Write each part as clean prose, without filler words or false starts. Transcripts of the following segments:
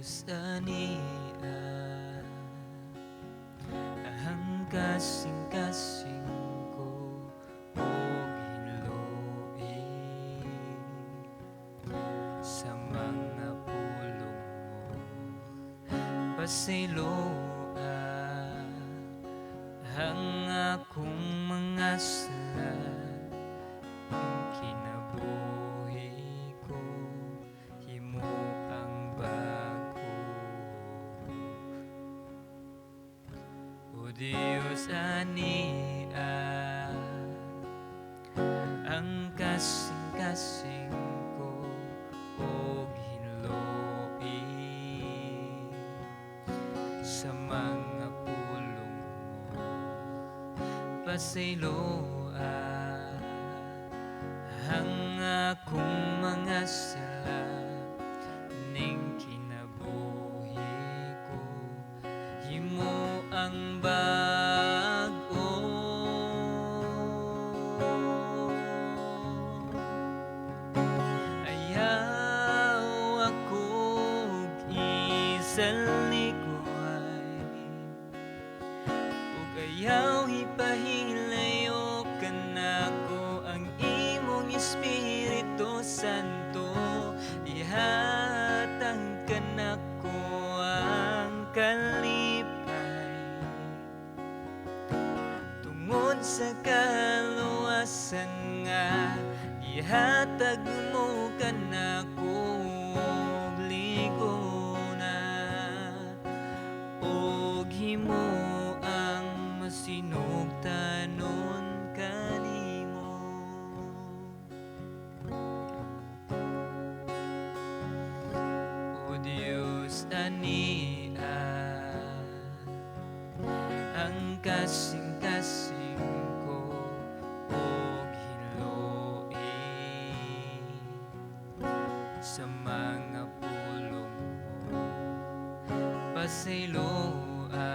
Diyos, ania ang kasing-kasing ko og hinloi sa mga pulong mo. Pasayloa ang akong mga sala, ang kinabuhi ko himo ang bag-o. O Diyos, ania ang kasing-kasing ko og hinloi sa mga pulong mo. Pasayloa ang akong mga sala, ning kinabuhi ko himo ang bag-o. Ayaw akong isalikoy ug ayaw ipahilayo kanako ang imong Espiritu Santo. Ihatag kanako ang kalipay tungod sa kaluwasan nga ihatag mo kanako og lig-on ug himo ang masinugtanon kanimo. O Diyos, ania ang kasing-kasing ko og hinloi sa mga pulong mo. Pasayloa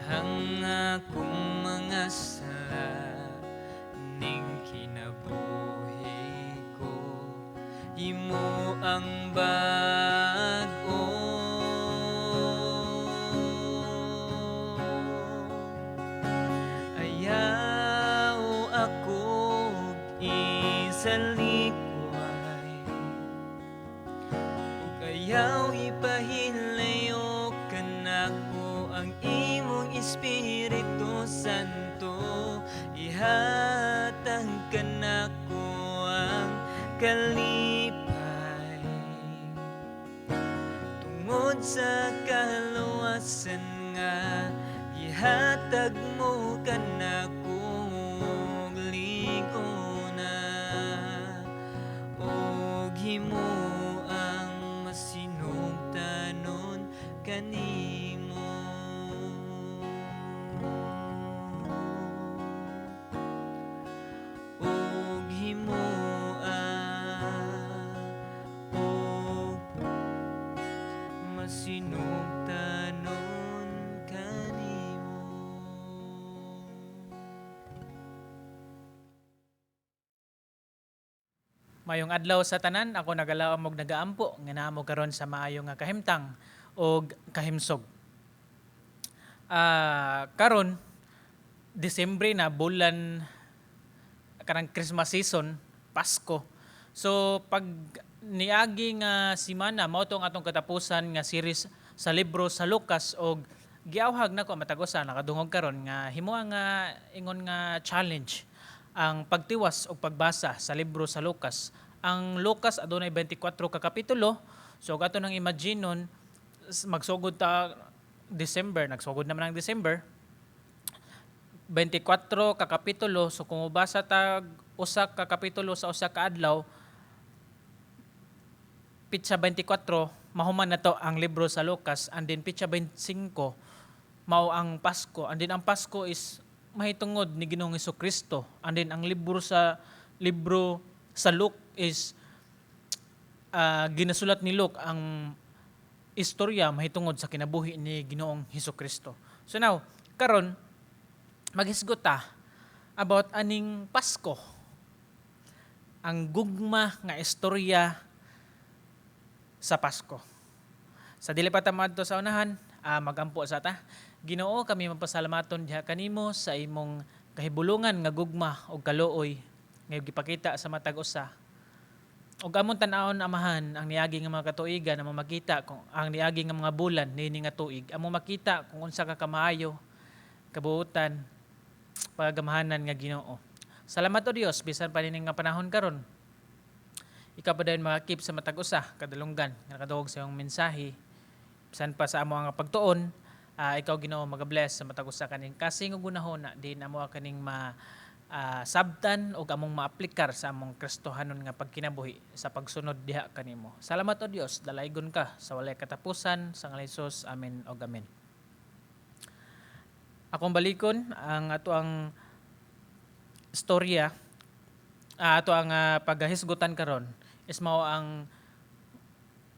ang akong mga sala, ning kinabuhi ko himo ang bag-o. Ayaw akong isalikway ug ayaw ipahilayo kanako ang imong Espiritu Santo. Ihatag kanako ang kalipay tungod sa kaluwasan nga gihatag mo kanako og lig-on ug himo ang masinugtanon kanimo. Ug himo og masinugtanon kanimo. Mayong adlaw sa tanan, ako nagalaom og nagaampo nga naa mo karon sa maayo nga kahimtang og kahimsog. Karon Disyembre na, bulan kanang Christmas season, Pasko. So pag niagi nga simana, mao tong atong katapusan nga series sa libro sa Lucas og giawhag nako matag usa nakadungog karon nga himoa nga ingon nga challenge ang pagtiwas og pagbasa sa libro sa Lucas. Ang Lucas adunay 24 ka kapitulo. So ato nang imaginon magsugod ta December, nagsugod naman ang December, 24 ka kapitulo. So kung mobasa tag usa ka kapitulo sa usa ka adlaw, pitsa 24, mahuman na to ang libro sa Lucas, and then pitsa 25 mao ang Pasko, and then ang Pasko is mahitungod ni Ginoong Kristo, and then ang libro sa Luke is ginasulat ni Luke ang istorya mahitungod sa kinabuhi ni Ginoong Hesus Kristo. So now, karon maghisgot ta about aning Pasko. Ang gugma nga istorya sa Pasko. Sa dili pa ta maadto sa unahan, magampo sa ta. Ginoo, kami mapasalamaton diha kanimo sa imong kahibulungan nga gugma og kaluoy nga gipakita sa matag usa. Og among tan-awon, Amahan, ang niagi nga mga katuigan, among makita kung ang niagi nga mga bulan niini nga tuig, among makita kung unsa ka kamaayo, kabuutan, pagamahanan nga Ginoo. Salamat, O Dios, bisan pa niini nga panahon karon. Ikaw pa dayon makakip sa matag usa kadalunggan nga nakadungog sa iyong mensahe. Bisan pa sa amo ang pagtuon, ikaw, Ginoo, magabless sa matag usa kaning kasing ug hunahuna din amo kaning ma sabtan og among maaplikar sa among Kristohanon nga pagkinabuhi sa pagsunod diha kanimo. Salamat, O Dios, dalaygon ka sa walay katapusan sa ngalan ni Jesus. Amen og amen. Akong balikon ang ato ang istorya, ato ang paghahisgutan karon is mao ang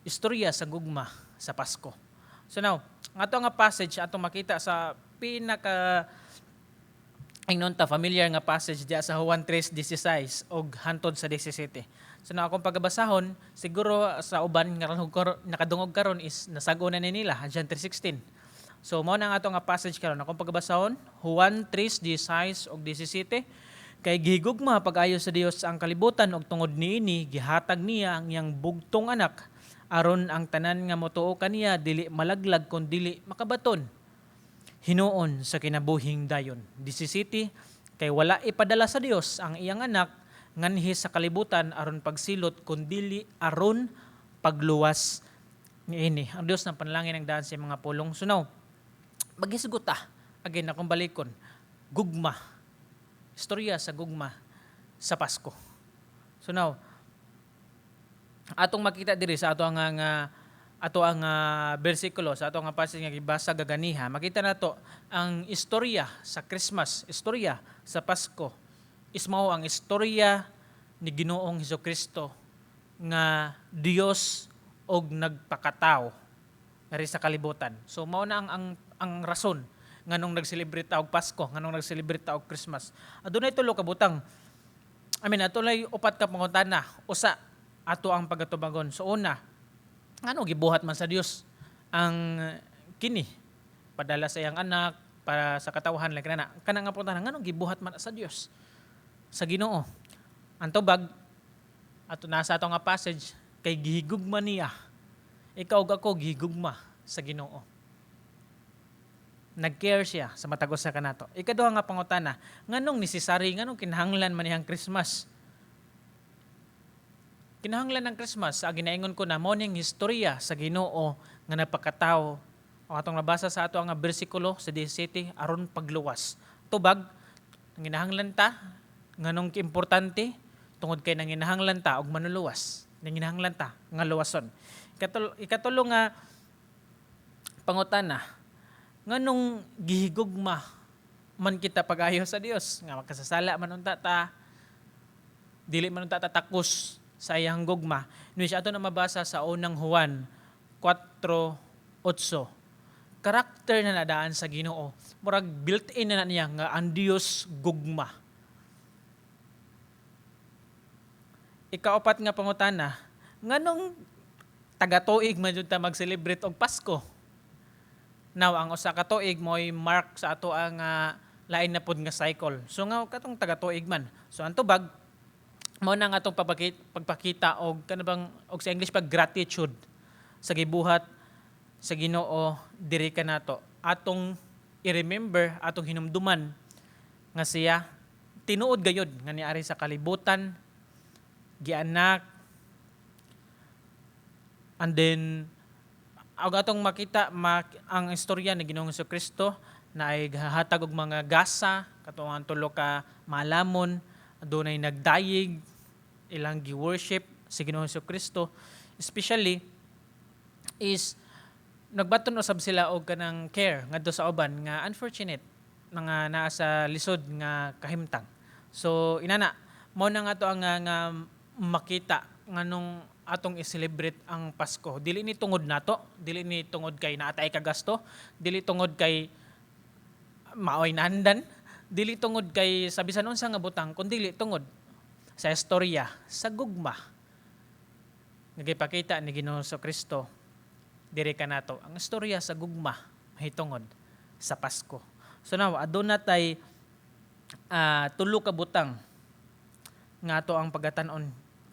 istorya sa gugma sa Pasko. So now, ang ato nga passage atong makita sa pinaka ingnon ta familiar nga passage diya sa Juan 3:16 og hantod sa 17. So now, akong pagabasahon, siguro sa uban nga nakadungog karon is nasag-o na ni nila John 3:16. So mao na ang ato nga passage karon, akong pagabasahon Juan 3:16 og 17: "Kay gihigugma pag-ayo sa Dios ang kalibutan ug tungod niini gihatag niya ang iyang bugtong anak, aron ang tanan nga motuo kaniya dili malaglag kun dili makabaton hinuon sa kinabuhing dayon." 17: "Kay wala ipadala sa Dios ang iyang anak nganhi sa kalibutan aron pagsilot, kundili aron pagluwas niini." Ang Dios ng panalangin ang daan sa mga pulong. So now, maghisgot ta. Again, akong balikon. Gugma. Istorya sa gugma sa Pasko. So now, atong makita diri sa ato ang nga ato ang bersikulo, sa ato nga passage nga gibasa gaganiha, makita nato ang istorya sa Christmas, istorya sa Pasko is mao ang istorya ni Ginoong Kristo nga Dios og nagpakatao ngari sa kalibutan. So mao na ang rason nganong nag-celebrate ta og Pasko, nganong nag-celebrate ta og Christmas. Adunay tulo ka butang. I mean, adunay upat ka pangutana. Usa ato ang pagatubagon. So una, ano gibuhat man sa Dios ang kini padala sa iyang anak para sa katawhan, like na kana nga pangutana, nganong gibuhat man sa Dios, sa Ginoo? Ang tubag ato nasa ato nga passage, kay gihigugma niya ikaw ug ako, gihigugma sa Ginoo. Nag-care siya sa matag usa kanato. Ikaduha nga pangutana, nganong necessary, nganong kinahanglan man niyang Christmas? Kinahanglan ng Christmas sa ginaingon ko na mao ning istorya sa Ginoo nga napakatao. Ang atong nabasa sa ato ang bersikulo sa 17, aron pagluwas. Tubag, nanginahanglan ta, nganong importante? Tungod kay nanginahanglan ta og manuluwas. Nanginahanglan ta nga luwason. Ikatulo nga pangutana, nganong gihigugma man kita pag-ayo sa Dios nga makasasala man unta ta, dili man unta ta takos sa iyang gugma? Which ato na mabasa sa Unang Juan 4:8. Karakter na nadaan sa Ginoo, murag built-in na niya nga ang Dios gugma. Ikaapat nga pangutana, nganong taga-tuig man jud ta mag-celebrate og Pasko? Now, ang usa ka tuig mo'y mark sa ato ang lain na pod nga cycle. So nga katong taga-tuig man. So ang tubag mao na nga atong pagpakita og kana bang og sa English pag gratitude sa gibuhat sa Ginoo diri kanato. Atong i-remember, atong hinumduman nga siya tinuod gayud nga niari sa kalibutan, gianak, and then og atong makita ang istorya ni Ginoong Kristo na ay hatag og mga gasa katong ang tulo ka maalamon, adunay nagdayig, ilang gi-worship si Ginoong Kristo. Especially is nagbaton usab sila og kanang care ngadto sa uban nga unfortunate mga naa sa lisod nga kahimtang. So inana mao na nga to ang nga makita nganong atong i-celebrate ang Pasko. Dili ni tungod nato, dili ni tungod kay naatay ka gasto, dili tungod kay maoy nandan, dili tungod kay sa bisan unsa nga butang, kundi tungod sa istorya sa gugma. Nga gipakita ni Ginoong Kristo diri kanato. Ang istorya sa gugma mahitungod sa Pasko. So now, aduna tay tulo ka butang nga ato ang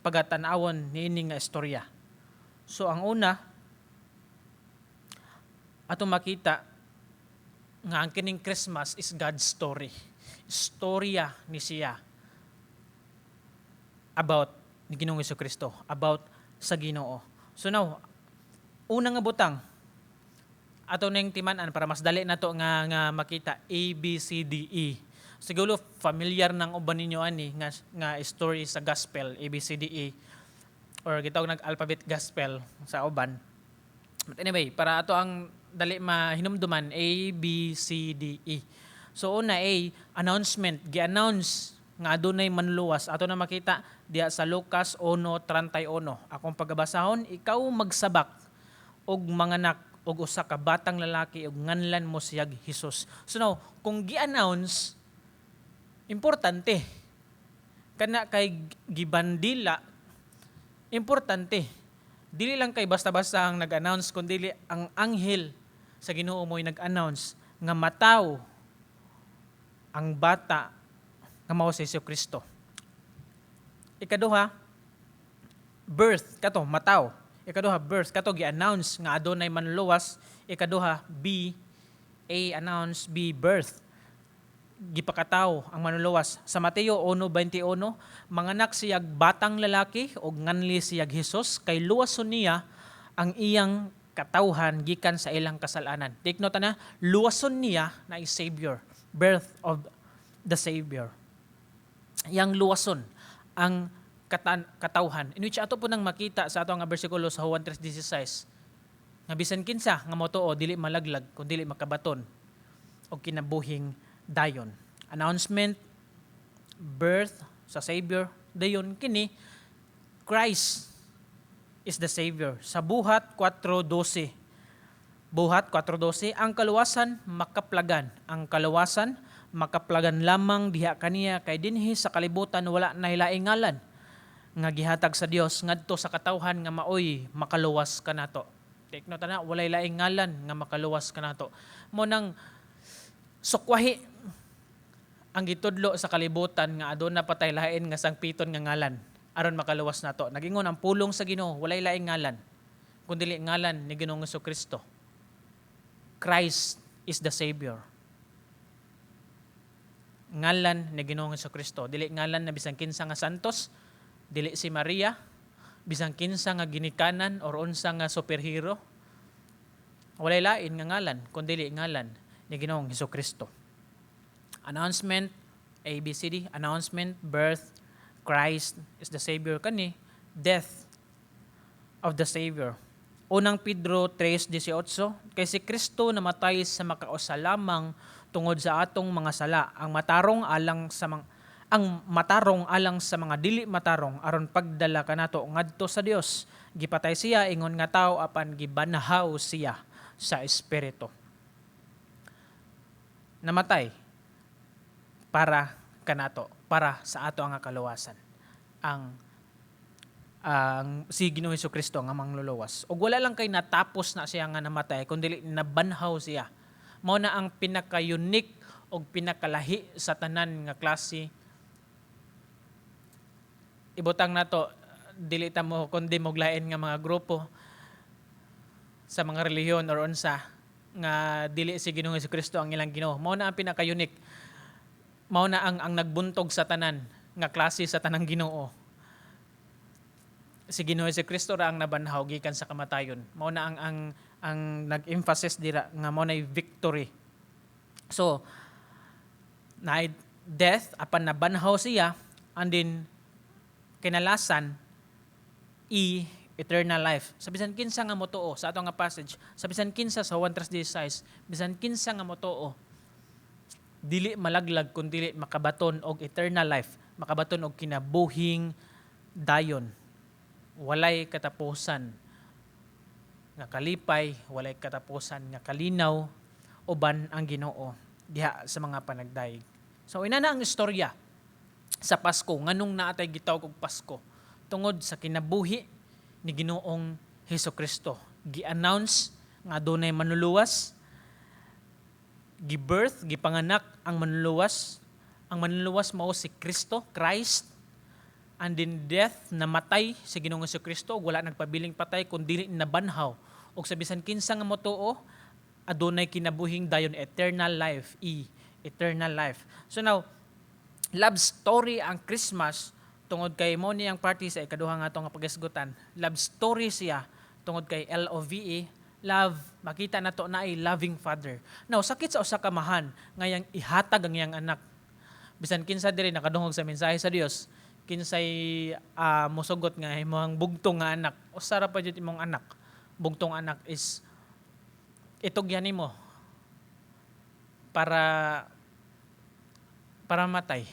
pagatan-awon niini nga istorya. So ang una, ato makita nga ang kining Christmas is God's story. Istorya ni siya about ni Ginoong Kristo, about sa Ginoo. So now, una nga butang ato ning timan-an para mas dali nato nga makita, A B C D E. Siguro familiar nang uban ninyo ani nga story sa gospel, A B C D E, or gitawag nag alphabet gospel sa uban. But anyway, para ato ang dali mahinumduman, A B C D E. So una, A, announcement, gi-announce nga adunay manluwas. Ato na makita diya sa Lucas 1:31. Akong pagabasahon, "Ikaw magsabak og manganak og usa ka batang lalaki ug nganlan mo siyag Jesus." So now, kung gi-announce, importante. Kana kay gibandila, importante. Dili lang kay basta-basta ang nag-announce, kundi ang anghel sa Ginoo mo'y nag-announce nga mataw ang bata nga mao si Hesus Kristo. Ikaduha, birth kato mataw. Ikaduha, birth kato gi-announce nga adunay manluwas. Ikaduha, B, A announce, B birth. Gipakataw ang manluluwas. Sa Mateo 1:21, "Manganak siyag batang lalaki ug nganli siyag Hesus kay luwason niya ang iyang katawhan gikan sa ilang kasalanan." Take note na, luwason niya na is Savior, birth of the Savior. Yang luwason ang katawhan. In which ato po nang makita sa ato nga bersikulo sa Juan 3:16 nga bisan kinsa nga motuo dili malaglag kun dili makabaton og kinabuhing dayon. Announcement, birth sa Savior, dayon kini, Christ is the Savior. Sa Buhat 4:12. Buhat 4:12, "Ang kaluwasan makaplagan. Ang kaluwasan makaplagan lamang diha kaniya kay dinhi sa kalibutan wala nay laing ngalan nga gihatag sa Dios ngadto sa katawhan nga maoy makaluwas kanato." Take note na, walay laing ngalan nga makaluwas kanato. Mo nang sukwahi ang gitudlo sa kalibutan nga aduna pa tay lain nga sangpiton nga ngalan aron makaluwas nato. Nagingon ang pulong sa Ginoo, walay laing ngalan kundi ngalan ni Ginoong Kristo. Christ is the Savior. Ngalan ni Ginoong Kristo, dili ngalan na bisan kinsa nga santos, dili si Maria, bisan kinsa nga ginikanan or unsa nga superhero. Walay lain nga ngalan kundi ngalan ni Ginoong Kristo. Announcement, A, B, C, D, announcement, birth, Christ is the Savior. Kani, death of the Savior. Unang Pedro 3:18, "Kay si Kristo namatay sa makausa lamang tungod sa atong mga sala, ang matarong alang sa mga dili matarong, aron pagdala kanato ngadto sa Dios. Gipatay siya ingon nga tawo apan gibanhaw siya sa espiritu." Namatay para kanato, para sa ato ang kaluwasan. Ang si Ginoong Kristo nga mangluluwas. Ug wala lang kay natapos na siya nga namatay, kundi nabanhaw siya. Mao na ang pinaka-unique og pinakalahi sa tanan nga klase. Ibutang nato, dili ta mo kundi og lain nga mga grupo sa mga relihiyon or unsa nga dili si Ginoong Kristo ang ilang Ginoo. Mao na ang pinaka-unique. Mao na ang nagbuntog sa tanan nga klase sa tanang Ginoo. Si Ginoong Kristo ra ang nabanhaw gikan sa kamatayon. Mao na ang nag-emphasis dira nga mao nay victory. So na death apan nabanhaw siya, and then kinalasan, E, eternal life. Sa bisan kinsa nga motuo sa ato nga passage, sa bisan kinsa sa 1:16, bisan kinsa nga motuo dili malaglag kun dili makabaton og eternal life, makabaton og kinabuhing dayon. Walay katapusan nga kalipay, walay katapusan nga kalinaw uban ang Ginoo diha sa mga panagdayeg. So ina na ang istorya sa Pasko. Nganong naa tay gitawag og Pasko? Tungod sa kinabuhi ni Ginoong Hesus Kristo. Gi-announce nga adunay manluluwas, gi-birth, gipanganak ang manluluwas. Ang manluluwas mao si Kristo, Christ. And in death, namatay si Ginoong Hesus Kristo ug wala nagpabiling patay kun dili nabanhaw. Ug sa bisan kinsa nga motuo, adunay kinabuhing dayon, eternal life, E, eternal life. So now, love story ang Christmas tungod kay mo ni ang party sa ikaduha nga atong nga pagisgutan. Love story siya tungod kay LOVE, love, makita nato na ay loving father. Now, sakit sa usa ka amahan nga iyang ihatag ang iyang anak. Bisan kinsa diri nakadungog sa mensahe sa Dios, kinsay mosugot nga imong bugtong nga anak, usa ra pa jud imong anak. Bugtong anak is itugyan nimo para matay.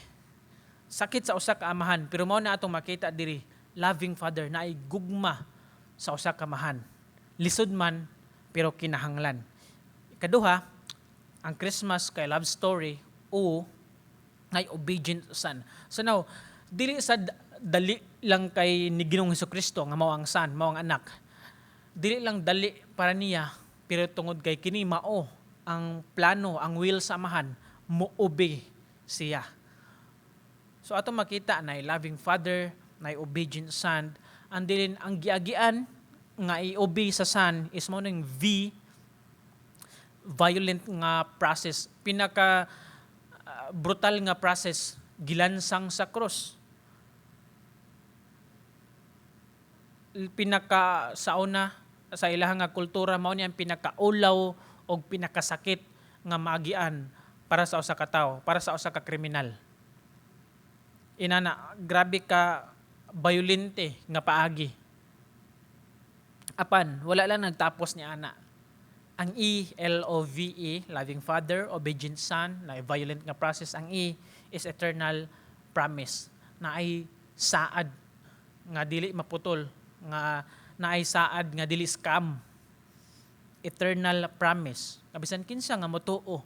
Sakit sa usa ka amahan, pero mao na atong makita diri, loving father na ay gugma sa usa ka amahan. Lisod man, pero kinahanglan. Ikaduha, ang Christmas kay love story o ay obedient son. So now, dili sa dali lang kay ni Ginoong Kristo nga mao ang son, mao ang anak. Dili lang dali para niya, pero tungod kay kini mao ang plano, ang will sa Amahan, mo-obey siya. So ato makita na loving father, na obedient son, and din ang giagian nga i-obey sa son is mao ning V, violent nga process, pinaka brutal nga process, gilansang sa cross. Pinaka sa una sa ilahang nga kultura, mao ni ang pinakaulaw og pinakasakit nga maagian para sa usa ka tawo, para sa usa ka kriminal. Inana, grabe ka violente nga paagi. Apan wala lang nagtapos ni ana. Ang E, L O V E, loving father, obedient son, na violent nga process. Ang E is eternal promise, na ay saad nga dili maputol, nga naay saad nga dili scam. Eternal promise. Kabisan kinsa nga motuo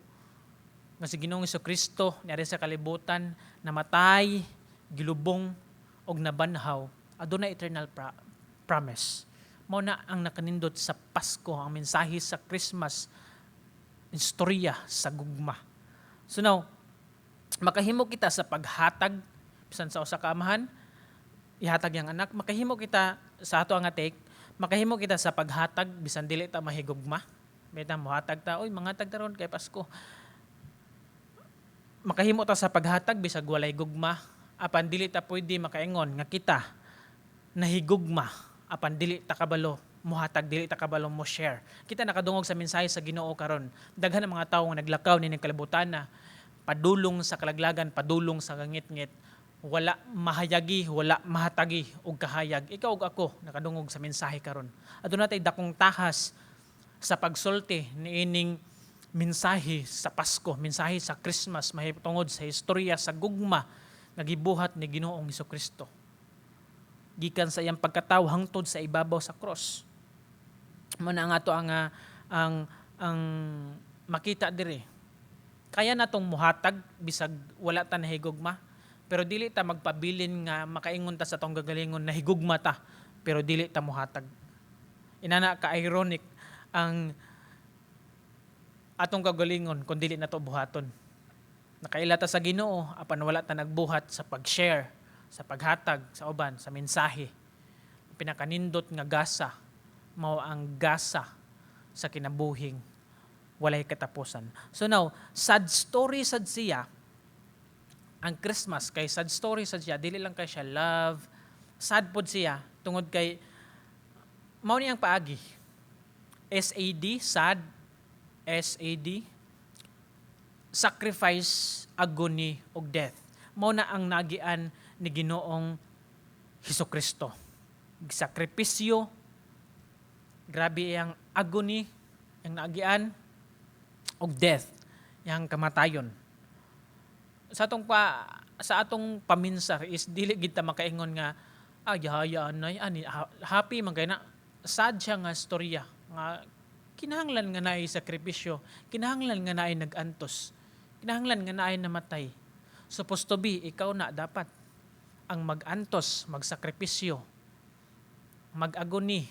nga si Ginoong Kristo niari sa kalibutan, namatay, gilubong og nabanhaw, aduna eternal promise. Mao na ang nakanindot sa Pasko, ang mensahe sa Christmas, istorya sa gugma. So now, makahimo kita sa paghatag bisan sa usa ka amahan, ihatag yang anak, makahimo kita sa ato ang take, makahimo kita sa paghatag bisan dili ta mahigugma. Beta mohatag ta, oy, mangatag ta ron kay Pasko. Makahimo ta sa paghatag bisag walay gugma, apan dili ta pwede makaingon nga kita nahigugma apan dili ta kabalo mohatag, dili ta kabalo mo share. Kita nakadungog sa mensahe sa Ginoo karon. Daghan ang mga tawo nga naglakaw nining kalibutan na padulong sa kalaglagan, padulong sa gangitngit, wala mahayagi, wala mahatagi og kahayag. Ikaw ug ako nakadungog sa mensahe karon. Aduna tay dakong tahas sa pagsulti niining mensahe sa Pasko, mensahe sa Christmas, mahitungod sa istorya sa gugma nga gibuhat ni Ginoong Kristo gikan sa iyang pagkatawo hangtod sa ibabaw sa cross. Mao na nga to ang makita diri. Kaya natong muhatag bisag wala ta nahigugma, pero dili ta magpabilin nga makaingon ta sa atong gagalingon nahigugma ta, pero dili ta muhatag. Inana ka ironic ang atong kagalingon kung dili nato buhaton. Nakaila ta sa Ginoo apan wala ta nagbuhat sa pag-share, sa paghatag sa uban sa mensahe. Pinakanindot nga gasa mao ang gasa sa kinabuhing walay katapusan. So now, sad story sad siya ang Christmas, kay sad story sad siya, dili lang kay siya love, sad pod siya tungod kay mao ni ang paagi. SAD, sad, SAD, sacrifice, agony ug death. Mao na ang nagian ni Ginoong Hesukristo. Sakripisyo, grabe ang agony ang naagian, ug death, yang kamatayon. Sa atong paminsar is dili gid ta makaingon nga ah yahayaan na ani happy man kay na. Sad siya nga storya nga kinahanglan nga naay sakripisyo, kinahanglan nga naay nag-antos, kinahanglan nga naay namatay. Supposed to be ikaw na dapat ang mag-antos, magsakripisyo. Mag-agony,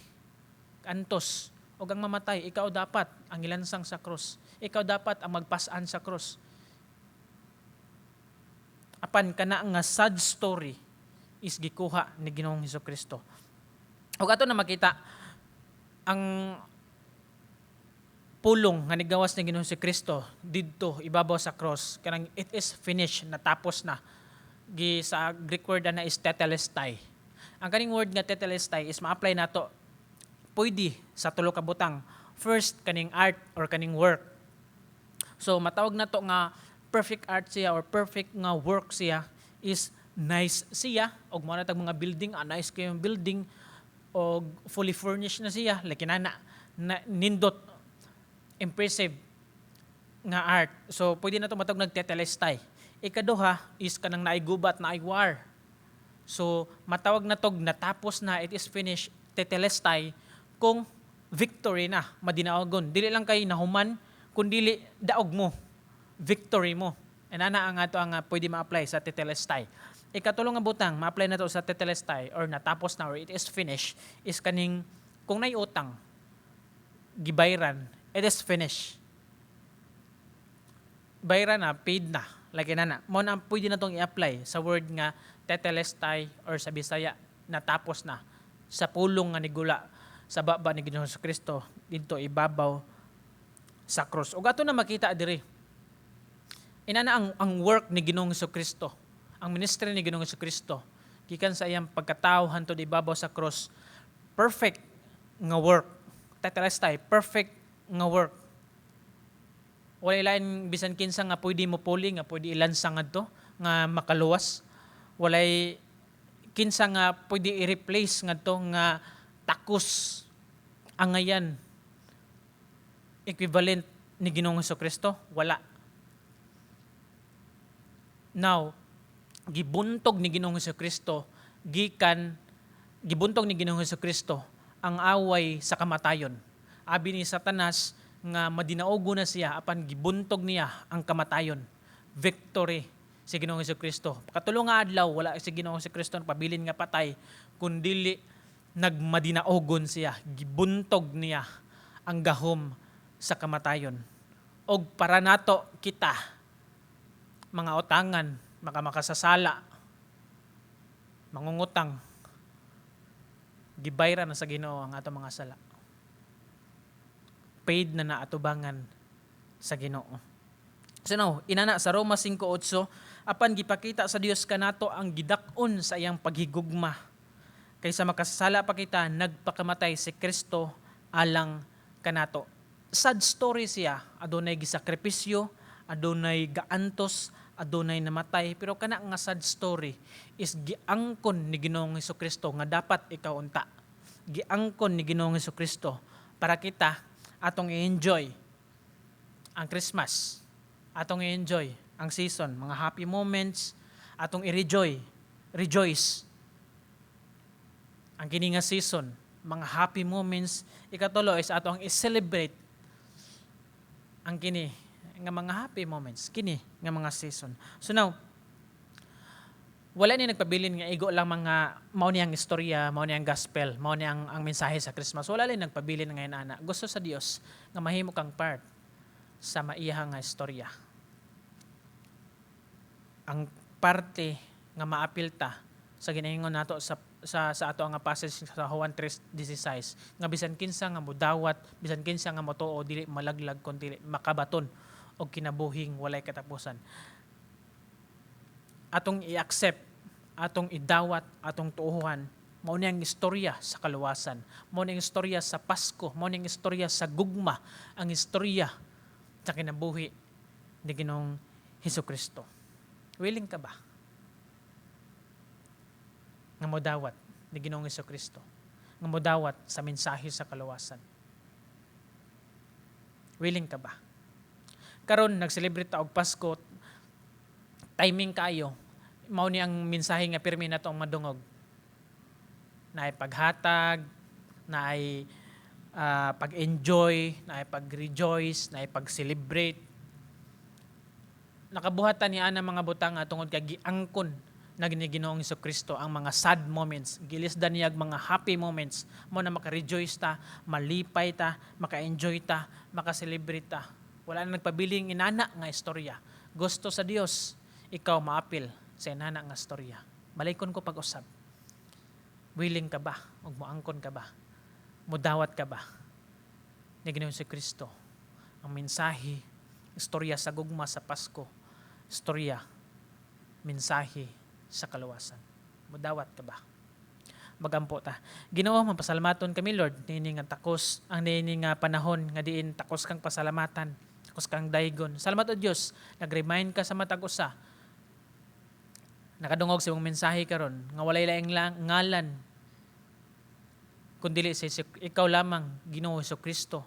antos, ug ang mamatay, ikaw dapat ang ilansang sa krus. Ikaw dapat ang magpasan sa krus. Apan kana nga sad story is gikuha ni Ginoong Hesus Kristo. Ug ato na makita ang pulong nga nigawas ni Ginoong Hesus Kristo didto ibabaw sa cross, kanang "It is finished," natapos na. Gi sa Greek word na is tetelestai. Ang kaning word nga tetelestai is ma-apply nato pwede sa tulo ka butang. First, kaning art or kaning work. So matawag nato nga perfect art siya or perfect nga work siya is nice siya og mo na tag mga building, nice kayong building og fully furnished na siya, like kinana na, nindot, impressive nga art. So pwede na to matawag nagtetelestai. Ikaduha is kanang naay gubat, naay war. So matawag na tog natapos na, it is finished, tetelestai, kung victory na, madinaogon. Dili lang kay nahuman, kundili daog mo, victory mo. And ana ang ato ang pwede ma-apply sa tetelestai. Ikatulo nga butang, ma-apply na to sa tetelestai or natapos na or it is finished is kaning kung nay utang, gibayran, it is finished. Bayran na, paid na. Like na. Mo na pwede na tong i-apply sa word nga tetelestai or sa Bisaya, natapos na, sa pulong nga nigula sa baba ni Ginoong Kristo didto ibabaw sa cross. Ug ato na makita diri. Inana ang work ni Ginoong Kristo, ang ministry ni Ginoong Kristo gikan sa iyang pagkatao hantod ibabaw sa cross, perfect nga work. Tetelestai, perfect nga work. Wala lain bisan kinsa nga pwede mo puli, nga pwede ilansang ngadto nga makaluwas. Walay kinsa nga pwede i-replace ngadto nga takos angayan, equivalent ni Ginoong Kristo, wala. Now, gibuntog ni Ginoong Kristo gikan gibuntog ni Ginoong Kristo ang away sa kamatayon. Abi ni Satanas nga madinaogo na siya, apan gibuntog niya ang kamatayon. Victory si Ginoong Kristo. Katulo nga adlaw wala si Ginoong Kristo pabilin nga patay, kundili nagmadinaogon siya, gibuntog niya ang gahom sa kamatayon. Og para nato kita mga utangan, makamakasasala, mangungutang, gibayran na sa Ginoo ang ato mga sala. Paid na na atubangan sa Ginoo. So now, inana sa Roma 5:8, "Apan gipakita sa Dios kanato ang gidak-on sa iyang paghigugma. Kaysa makasasala pa kita, nagpakamatay si Kristo alang kanato." Sad story siya, adunay gisakripisyo, adunay gaantos, adunay namatay, pero kana nga sad story is giangkon ni Ginoong Kristo nga dapat ikaw unta. Giangkon ni Ginoong Kristo para kita atong i-enjoy ang Christmas, atong i-enjoy ang season, mga happy moments, atong i-rejoice, rejoice ang kini nga season, mga happy moments. Ikatulo is atong i-celebrate ang kini nga mga happy moments, kini nga mga season. So now, wala ni nagpabilin nga igo lang mga mao ni ang istorya, mao ni ang gospel, mao ni ang mensahe sa Christmas. Wala ni nagpabilin ngayon ana. Gusto sa Dios nga mahimo kang part sa maiyaha nga istorya. Ang parte nga maapil ta sa ginaingon nato sa ato nga passage sa Juan 3:16 nga bisan kinsa nga mudawat, bisan kinsa nga motuo, dili malaglag kun dili makabaton og kinabuhing walay katapusan. Atong i-accept, atong idawat, atong tuohan, mao ni ang istorya sa kaluwasan, mao ni ang istorya sa Pasko, mao ni ang istorya sa gugma, ang istorya sa kinabuhi ni Ginoong Hesus Kristo. Willing ka ba nga modawat ni Ginoong Kristo, nga modawat sa mensahe sa kaluwasan? Willing ka ba? Karon nag-celebrate ta og Pasko, timing kaayo, mao ni ang mensahe nga pirmi nato ang madungog. Naay paghatag, naay pag-enjoy, naay pag-rejoice, naay pag-celebrate. Nakabuhatan ni ana mga butang nga tungod kay giangkon Na ni Ginoong Kristo ang mga sad moments, gilisdan niya ang mga happy moments mo na maka-rejoice ta, malipay ta, maka-enjoy ta, maka-celebrate ta. Wala na nagpabiling inana nga istorya. Gusto sa Dios ikaw maapil sa inana nga istorya. Balikon ko pag-usab. Willing ka ba? Ug moangkon ka ba? Mudawat ka ba ni Ginoong Kristo? Ang mensahe, istorya sa gugma sa Pasko, istorya, mensahe sa kaluwasan. Mudawat ka ba? Magampo ta. Ginoo, mapasalamaton kami, Lord, niini nga takos, ang niini nga panahon nga diin takos kang pasalamatan, takos kang daygon. Salamat o Dios, nag-remind ka sa matag usa. Nakadungog sa imong mensahe karon nga walay laing lang ngalan kundi sa ikaw lamang, Ginoo Hesus Kristo,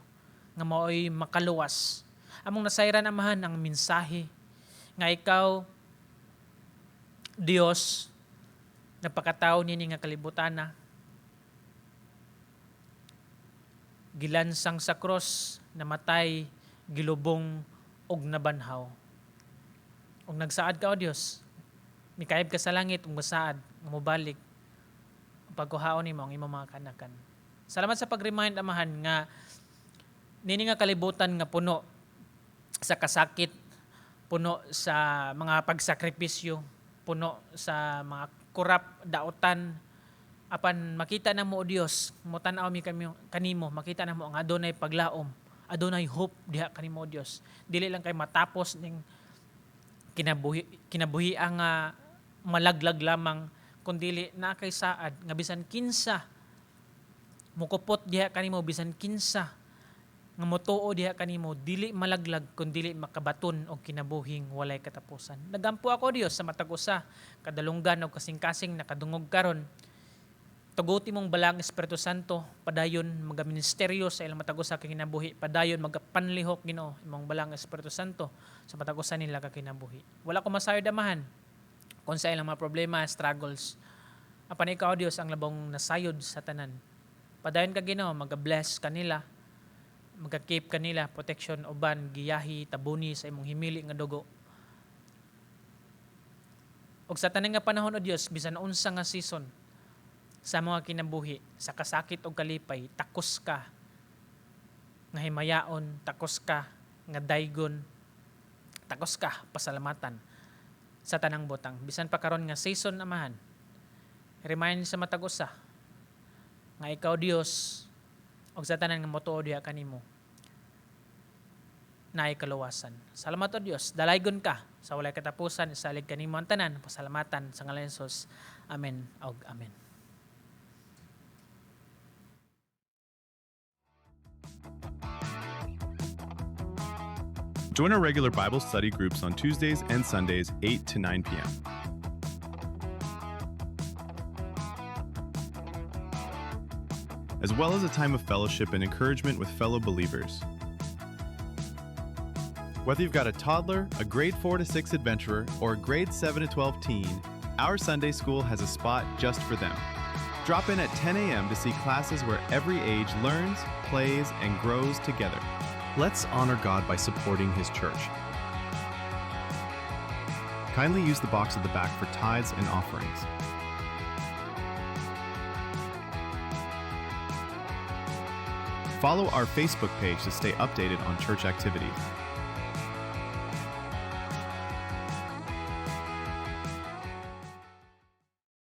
nga maoy makaluwas. Among nasayran, Amahan, ang mensahe nga ikaw Dios nagpakatao nini nga kalibutana, gilansang sa cross, namatay, gilubong ug nabanhaw. Ug nagsaad ka, o Dios, mikayab ka sa langit ug masaad nga mobalik pagkuhaon nimo ang imong mga kanakan. Salamat sa pag-remind, Amahan, nga nini nga kalibutan nga puno sa kasakit, puno sa mga pagsakripisyo, puno sa mga kurap, dautan, apan makita na mo, o Dios, motan-aw mi kami kanimo, makita na mo ang adunay paglaom, adunay hope diha kanimo, o Dios. Dili lang kay matapos ning kinabuhi ang malaglag lamang, kundili naa kay saad nga bisan kinsa mukupot diha kanimo, bisan kinsa nga motuo diha kanimo, dili malaglag kun dili makabaton og kinabuhing walay katapusan. Nagampo ako, Dios, sa matag usa kadalunggan og kasing-kasing nakadungog karon. Tuguti mong Balaang Espiritu Santo padayon magaministeryo sa ilang matag usa ka kinabuhi, padayon magapanlihok, Ginoo, imong Balaang Espiritu Santo sa matag usa nila ka kinabuhi. Wala ko masayod, Amahan, kung sa ilang mga problema, struggles. Apan ikaw, Dios, ang labong nasayod sa tanan. Padayon ka, Ginoo, maga-bless kanila, magka-keep kanila, protection uban, giyahi, tabuni sa imong himili nga dugo. Ug sa tanan nga panahon, o Dios, bisan unsa nga season sa mga kinabuhi, sa kasakit o kalipay, takos ka nga himayaon, takos ka nga daygon, takos ka pasalamatan sa tanang butang. Bisan pa karon nga season, Amahan, remind sa matag usa nga ikaw Dios ug sa tanan nga motuo diha kanimo naay kaluwasan. Salamat, O Dios, dalaygon ka sa walay katapusan, isalig kanimo ang tanan, pasalamatan sa ngalan ni Jesus. Amen ug amen. Join our regular Bible study groups on Tuesdays and Sundays, 8 to 9 p.m. As well as a time of fellowship and encouragement with fellow believers. Whether you've got a toddler, a grade 4 to 6 adventurer, or a grade 7 to 12 teen, our Sunday school has a spot just for them. Drop in at 10 a.m. to see classes where every age learns, plays, and grows together. Let's honor God by supporting His church. Kindly use the box at the back for tithes and offerings. Follow our Facebook page to stay updated on church activities.